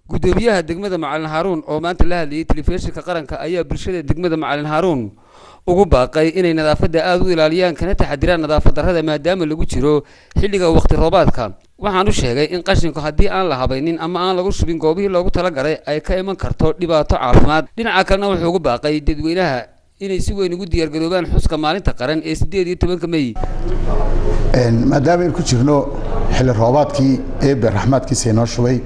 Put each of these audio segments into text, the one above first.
Guddoomiyaha degmada Macalin Haaruun oo maanta la hadlayay telefishinka qaranka ayaa bulshada degmada Macalin Haaruun ugu baaqay inay nadaafadda aada u ilaaliyaan, kana taxadiraan nadaafad darrada, maadaama lagu jiro xilliga waqti roobaadka. Waxaanu sheegay in qashinku haddii aan la habaynin ama aan lagu shubin goobihii loogu talagalay ay ka iman karto dhibaato caafimaad. Dhinaca kalena, wuxuu ugu baaqay dadweynaha inay si weyn ugu diyaargaroobaan xuska maalinta qaran ee 18-ka Mey. Maadaama aynu ku jirno xilli roobaadkii, Eebe raxmaadkiisa inoo shubay,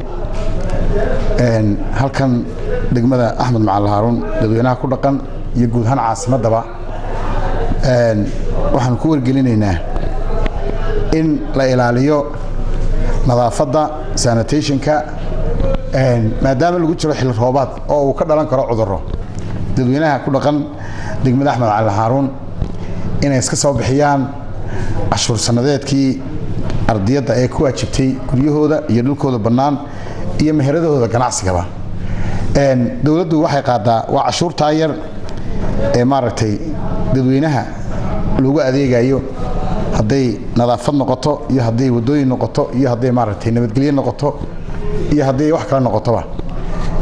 halkan degmada Axmed Macalin Haaruun dadweynaha ku dhaqan iyo guud ahaan caasimaddaba waxaan ku wargelinaynaa in la ilaaliyo nadaafadda, sanitationka, maadaama lagu jiro xilli roobaad oo uu ka dhalan karo cudurro. Dadweynaha ku dhaqan degmada Axmed Macalin Haaruun inay iska soo bixiyaan cashuur sanadeedkii ardiyadda ee ku waajibtay guryahooda iyo dhulkooda bannaan iyo meheradahooda ganacsigaba. Dowladdu waxay qaadaa waa cashuurtaa yar ee maaragtay dadweynaha lagu adeegayo, hadday nadaafad noqoto iyo hadday waddooyin noqoto iyo hadday maaragtay nabadgelyo noqoto iyo hadday wax kale noqotoba.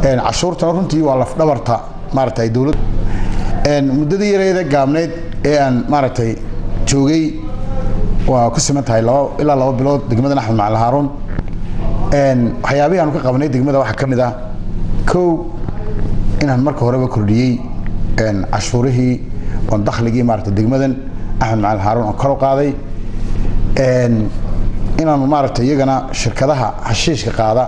Cashuurtana runtii waa lafdhabarta maaragtay dowladdu. Muddadii yareeda gaabnayd ee aan maaragtay joogay, waa ku siman tahay 2 ilaa 2 bilood degmadan Axmed Macalin Haaruun, waxyaabihii aanu ka qabanay degmada waxaa ka mid ah: kow, inaan marka horeba kordhiyey cashuurihii oon dakhligii maaragtay degmadan Axmed Macalin Haaruun oon kor u qaaday, inaanu maaragtay iyagana shirkadaha xashiishka qaada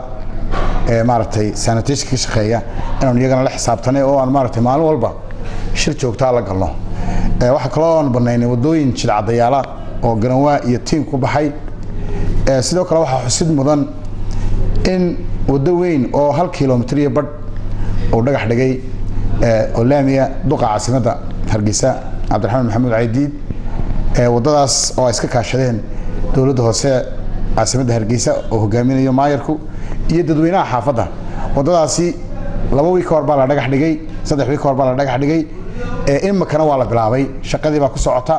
ee maaragtay sanitation ka shaqeeya inaanu iyagana la xisaabtanay oo aan maaragtay maalin walba shir joogtaa la galno. Waxaa kaloo aan banaynay waddooyin jidcadayaala oo garanwaa iyo tiim ku baxay. Sidoo kale, waxaa xusid mudan in waddo weyn oo 1 kilomitir iyo badh uu dhagax dhigay oo laamiya duqa caasimadda Hargeysa, Cabdiraxmaan Maxamuud Caydiid, waddadaas oo ay iska kaashadeen dowladda hoose caasimadda Hargeysa oo hogaaminayo maayarku iyo dadweynaha xaafadda. Waddadaasi 2 wiig ka hor baa la dhagax dhigay, 3 wiig ka hor baa la dhagax dhigay, imikana waa la bilaabay, shaqadii baa ku socota.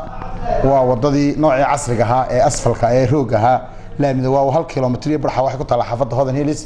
Waa waddadii noocii casriga ahaa ee asfalka ee roog ahaa, laamida. Waa 1 kilomitir iyo barxa, waxay ku taalla xaafadda Hodan Hilis.